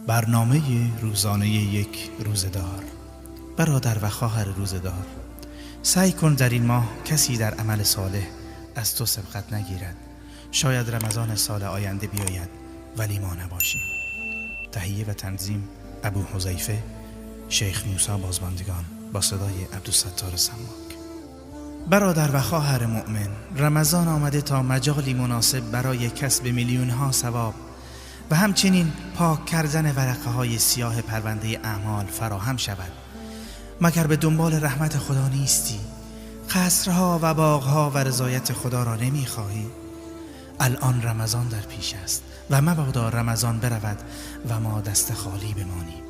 برنامه روزانه یک روزه‌دار. برادر و خواهر روزه‌دار، سعی کن در این ماه کسی در عمل صالح از تو سبقت نگیرد. شاید رمضان سال آینده بیاید ولی ما نباشیم. تهیه و تنظیم ابو حذیفه، شیخ موسی بازماندگان، با صدای عبدالستار سماک. برادر و خواهر مؤمن، رمضان آمده تا مجالی مناسب برای کسب میلیون ها ثواب و همچنین پاک کردن ورقه های سیاه پرونده اعمال فراهم شود. مگر به دنبال رحمت خدا نیستی؟ قصرها و باغها و رضایت خدا را نمیخواهی؟ الان رمضان در پیش است و مبادا رمضان برود و ما دست خالی بمانیم.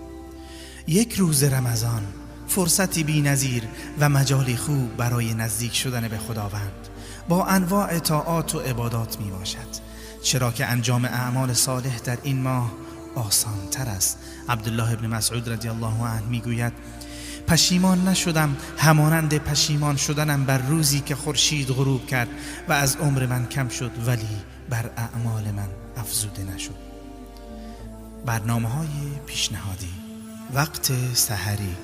یک روز رمضان فرصتی بی نظیر و مجالی خوب برای نزدیک شدن به خداوند با انواع طاعات و عبادات می باشد، چرا که انجام اعمال صالح در این ماه آسان تر است. عبدالله ابن مسعود رضی الله عنه می گوید: پشیمان نشدم همانند پشیمان شدنم بر روزی که خورشید غروب کرد و از عمر من کم شد ولی بر اعمال من افزوده نشد. برنامه‌های پیشنهادی: وقت سحری.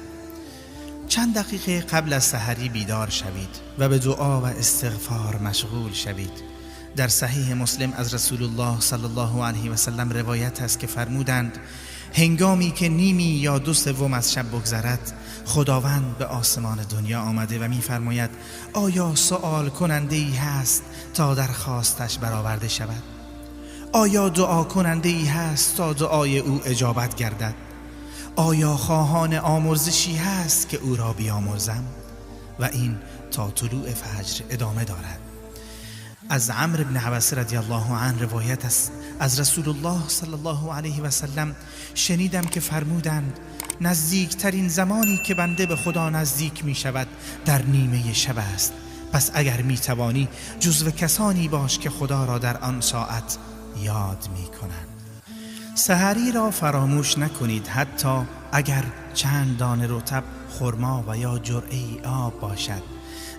چند دقیقه قبل از سحری بیدار شوید و به دعا و استغفار مشغول شوید. در صحیح مسلم از رسول الله صلی الله علیه و سلم روایت است که فرمودند: هنگامی که نیمی یا 2/3 از شب بگذرد، خداوند به آسمان دنیا آمده و می‌فرماید: آیا سؤال کننده ای هست تا درخواستش برآورده شود؟ آیا دعا کننده ای هست تا دعای او اجابت گردد؟ آیا خواهان آمرزشی هست که او را بیامرزم؟ و این تا طلوع فجر ادامه دارد. از عمرو بن عبسه رضی الله عنه روایت است: از رسول الله صلی الله علیه و سلم شنیدم که فرمودند: نزدیکترین زمانی که بنده به خدا نزدیک می شود در نیمه شب است. پس اگر می توانی جزو کسانی باش که خدا را در آن ساعت یاد می کنند. سحری را فراموش نکنید، حتی اگر چند دانه رطب، خرما و یا جرعه آب باشد،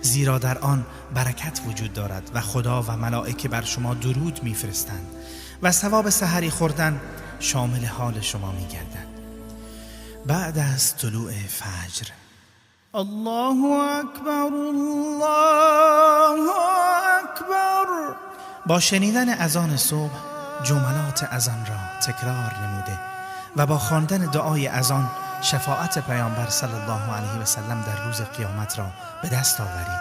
زیرا در آن برکت وجود دارد و خدا و ملائکه بر شما درود می‌فرستند و ثواب سحری خوردن شامل حال شما می‌گردد. بعد از طلوع فجر: الله اکبر، الله اکبر. با شنیدن اذان صبح جملات اذان را تکرار نموده و با خواندن دعای اذان شفاعت پیامبر صلی الله علیه و سلم در روز قیامت را به دست آورید.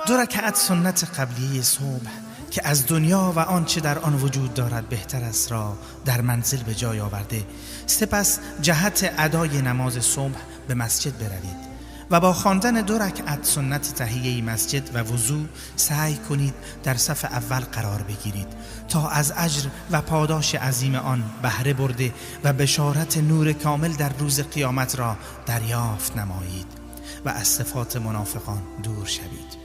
2 رکعت سنت قبلیه صبح که از دنیا و آنچه در آن وجود دارد بهتر است را در منزل به جای آورده، سپس جهت ادای نماز صبح به مسجد بروید و با خواندن 2 رکعت سنت تحیه مسجد و وضو سعی کنید در صف اول قرار بگیرید تا از اجر و پاداش عظیم آن بهره برده و بشارت نور کامل در روز قیامت را دریافت نمایید و از صفات منافقان دور شوید.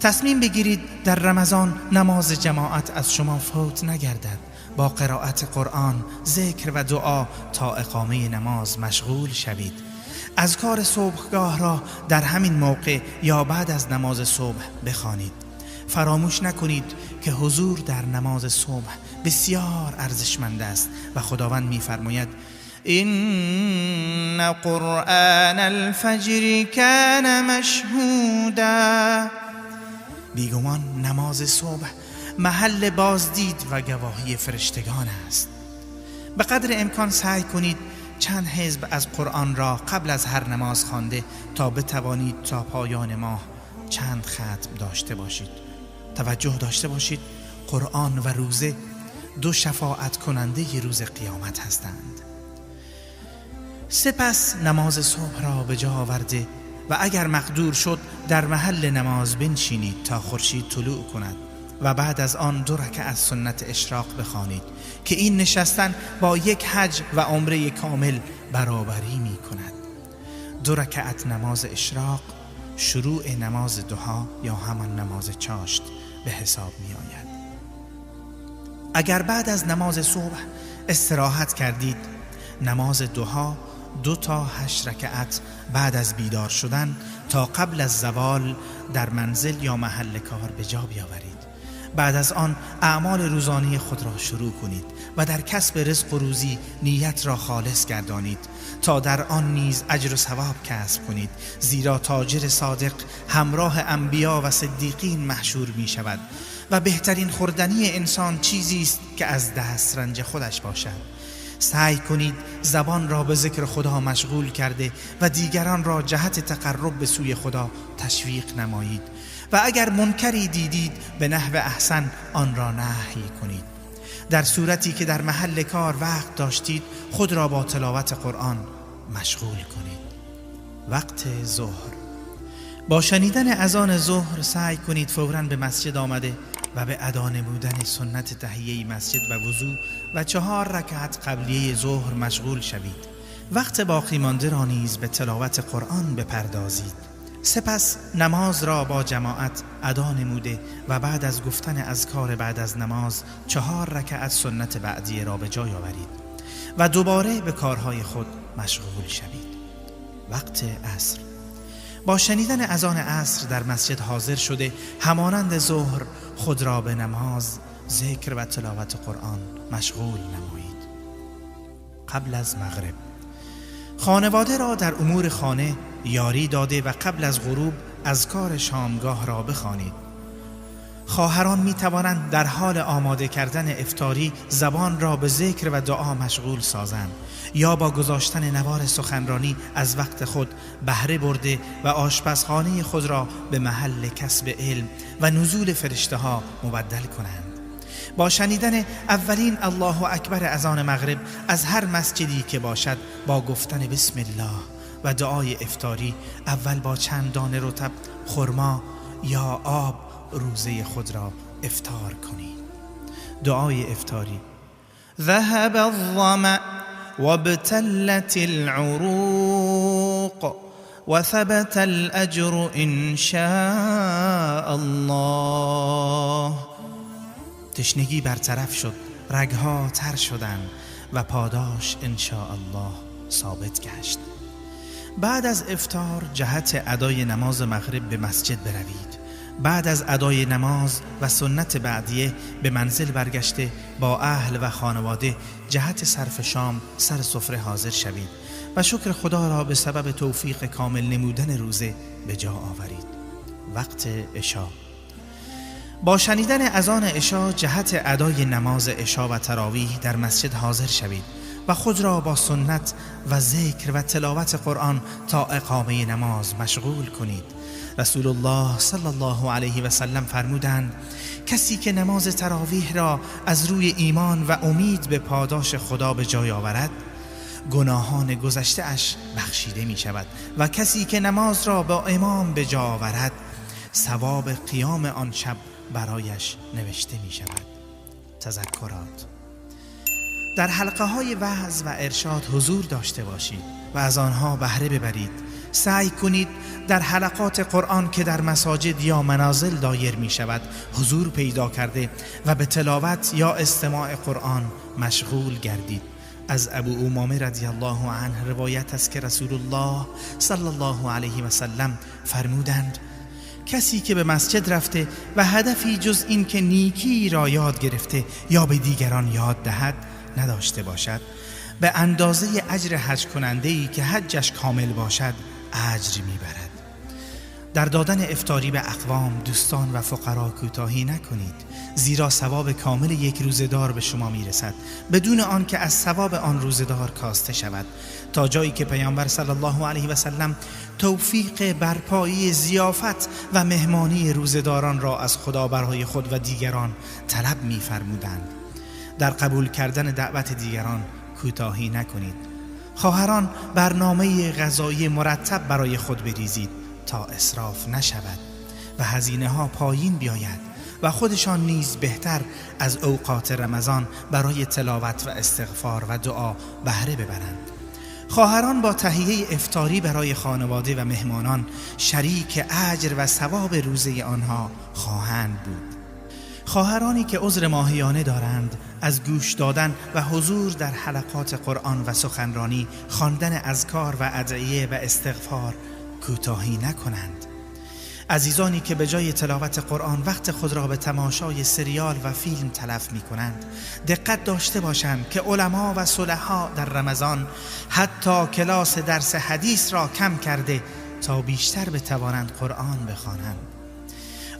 تصمیم بگیرید در رمضان نماز جماعت از شما فوت نگردد. با قرائت قرآن، ذکر و دعا تا اقامه نماز مشغول شوید. اذکار صبحگاه را در همین موقع یا بعد از نماز صبح بخوانید. فراموش نکنید که حضور در نماز صبح بسیار ارزشمند است و خداوند می‌فرماید: إن قرآن الفجر کان مشهودا. بیگمان نماز صبح محل بازدید و گواهی فرشتگان است. به قدر امکان سعی کنید چند حزب از قرآن را قبل از هر نماز خوانده تا بتوانید تا پایان ماه چند ختم داشته باشید. توجه داشته باشید قرآن و روزه 2 شفاعت کننده روز قیامت هستند. سپس نماز صبح را به جا آورده و اگر مقدور شد در محل نماز بنشینید تا خورشید طلوع کند و بعد از آن 2 رکعت سنت اشراق بخوانید که این نشستن با 1 حج و عمره کامل برابری می کند. 2 رکعت نماز اشراق شروع نماز ضحی یا همان نماز چاشت به حساب می آید. اگر بعد از نماز صبح استراحت کردید، نماز ضحی 2 تا 8 رکعت بعد از بیدار شدن تا قبل از زوال در منزل یا محل کار به جا بیاورید. بعد از آن اعمال روزانه خود را شروع کنید و در کسب رزق و روزی نیت را خالص گردانید تا در آن نیز اجر و ثواب کسب کنید، زیرا تاجر صادق همراه انبیا و صدیقین محشور می شود و بهترین خوردنی انسان چیزی است که از دست رنج خودش باشد. سعی کنید زبان را به ذکر خدا مشغول کرده و دیگران را جهت تقرب به سوی خدا تشویق نمایید و اگر منکری دیدید به نحو احسن آن را نهی کنید. در صورتی که در محل کار وقت داشتید خود را با تلاوت قرآن مشغول کنید. وقت ظهر. با شنیدن اذان ظهر سعی کنید فوراً به مسجد آمده و به ادا نمودن سنت تحیه مسجد و وضو و 4 رکعت قبلیه ظهر مشغول شوید. وقت باقی مانده را نیز به تلاوت قرآن بپردازید. سپس نماز را با جماعت ادا نموده و بعد از گفتن اذکار بعد از نماز 4 رکعت سنت بعدیه را به جای آورید و دوباره به کارهای خود مشغول شوید. وقت عصر. با شنیدن اذان عصر در مسجد حاضر شده همانند ظهر خود را به نماز، ذکر و تلاوت قرآن مشغول نمایید. قبل از مغرب خانواده را در امور خانه یاری داده و قبل از غروب اذکار شامگاه را بخوانید. خواهران می توانند در حال آماده کردن افطاری زبان را به ذکر و دعا مشغول سازند یا با گذاشتن نوار سخنرانی از وقت خود بهره برده و آشپزخانه خود را به محل کسب علم و نزول فرشته ها مبدل کنند. با شنیدن اولین الله اکبر اذان مغرب از هر مسجدی که باشد با گفتن بسم الله و دعای افطاری اول با چند دانه رطب خرما یا آب روزه خود را افطار کنید. دعای افطاری: ذهب الظمأ وابتلت العروق وثبت الأجر إن شاء الله. تشنگی برطرف شد، رگها تر شدند و پاداش إن شاء الله ثابت گشت. بعد از افطار جهت ادای نماز مغرب به مسجد بروید. بعد از ادای نماز و سنت بعدیه به منزل برگشته با اهل و خانواده جهت صرف شام سر سفره حاضر شوید و شکر خدا را به سبب توفیق کامل نمودن روزه به جا آورید. وقت عشا. با شنیدن اذان عشا جهت ادای نماز عشا و تراویح در مسجد حاضر شوید و خود را با سنت و ذکر و تلاوت قرآن تا اقامه نماز مشغول کنید. رسول الله صلی الله علیه و سلم فرمودند: کسی که نماز تراویح را از روی ایمان و امید به پاداش خدا به جای آورد گناهان گذشته اش بخشیده می شود و کسی که نماز را با امام به جا آورد ثواب قیام آن شب برایش نوشته می شود. تذکرات: در حلقه های وعظ و ارشاد حضور داشته باشید و از آنها بهره ببرید. سعی کنید در حلقات قرآن که در مساجد یا منازل دایر می شود حضور پیدا کرده و به تلاوت یا استماع قرآن مشغول گردید. از ابو امامه رضی الله عنه روایت است که رسول الله صلی الله علیه و سلم فرمودند: کسی که به مسجد رفته و هدفی جز این که نیکی را یاد گرفته یا به دیگران یاد دهد نداشته باشد، به اندازه اجر حج کننده‌ای که حجش کامل باشد اجر میبرد. در دادن افطاری به اقوام، دوستان و فقرا کوتاهی نکنید، زیرا ثواب کامل یک روزه‌دار به شما میرسد بدون آنکه از ثواب آن روزه‌دار کاسته شود، تا جایی که پیامبر صلی الله علیه و سلم توفیق برپایی ضیافت و مهمانی روزه‌داران را از خدا برای خود و دیگران طلب می‌فرمودند. در قبول کردن دعوت دیگران کوتاهی نکنید. خواهران، برنامه غذایی مرتب برای خود بریزید تا اسراف نشود و هزینه ها پایین بیاید و خودشان نیز بهتر از اوقات رمضان برای تلاوت و استغفار و دعا بهره ببرند. خواهران با تهیه افطاری برای خانواده و مهمانان شریک اجر و ثواب روزه آنها خواهند بود. خواهرانی که عذر ماهیانه دارند از گوش دادن و حضور در حلقات قرآن و سخنرانی، خواندن اذکار و ادعیه و استغفار کوتاهی نکنند. عزیزانی که به جای تلاوت قرآن وقت خود را به تماشای سریال و فیلم تلف می کنند، دقت داشته باشند که علما و صلحا در رمضان حتی کلاس درس حدیث را کم کرده تا بیشتر بتوانند قرآن بخوانند.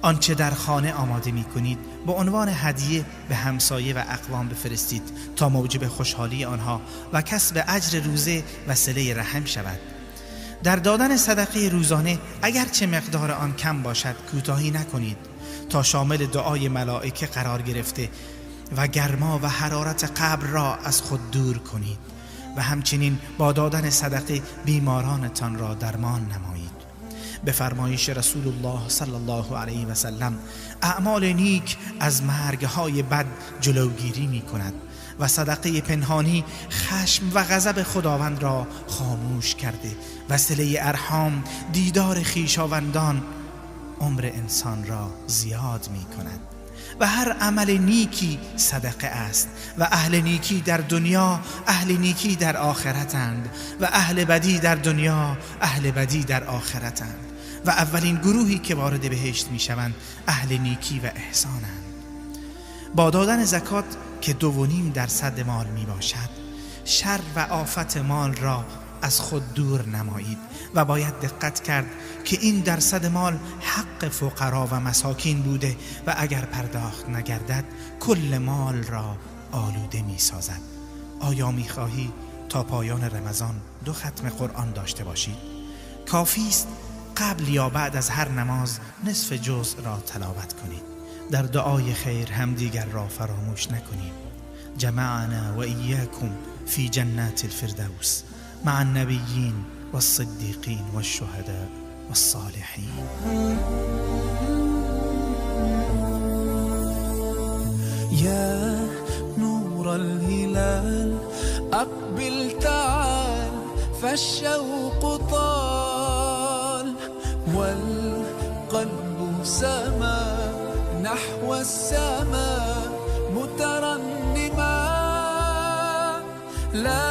آنچه در خانه آماده می کنید به عنوان هدیه به همسایه و اقوام بفرستید تا موجب خوشحالی آنها و کسب اجر روزه و صله رحم شود. در دادن صدقه روزانه اگرچه مقدار آن کم باشد کوتاهی نکنید تا شامل دعای ملائکه قرار گرفته و گرما و حرارت قبر را از خود دور کنید و همچنین با دادن صدقه بیمارانتان را درمان نمایید. به فرمایش رسول الله صلی الله علیه و سلم، اعمال نیک از مرگهای بد جلوگیری می کند و صدقه پنهانی خشم و غضب خداوند را خاموش کرده و صله ارحام، دیدار خویشاوندان، عمر انسان را زیاد می کند. و هر عمل نیکی صدقه است و اهل نیکی در دنیا اهل نیکی در آخرتند و اهل بدی در دنیا اهل بدی در آخرتند و اولین گروهی که وارد بهشت می شوند اهل نیکی و احسانند. با دادن زکات که 2.5% مال می باشد، شر و آفت مال را از خود دور نمایید و باید دقت کرد که این درصد مال حق فقرا و مساکین بوده و اگر پرداخت نگردد کل مال را آلوده می سازد. آیا می خواهی تا پایان رمضان 2 ختم قرآن داشته باشید؟ کافی است قبل یا بعد از هر نماز نصف جزء را تلاوت کنید. در دعای خیر همدیگر را فراموش نکنیم. جمعنا و ایاکم فی جنات الفردوس مع النبیین والصدیقین والشهداء والصالحین. يا نور الهلال أقبل تعال فالشوق طال والقلب سما نحو السماء مترنما. لا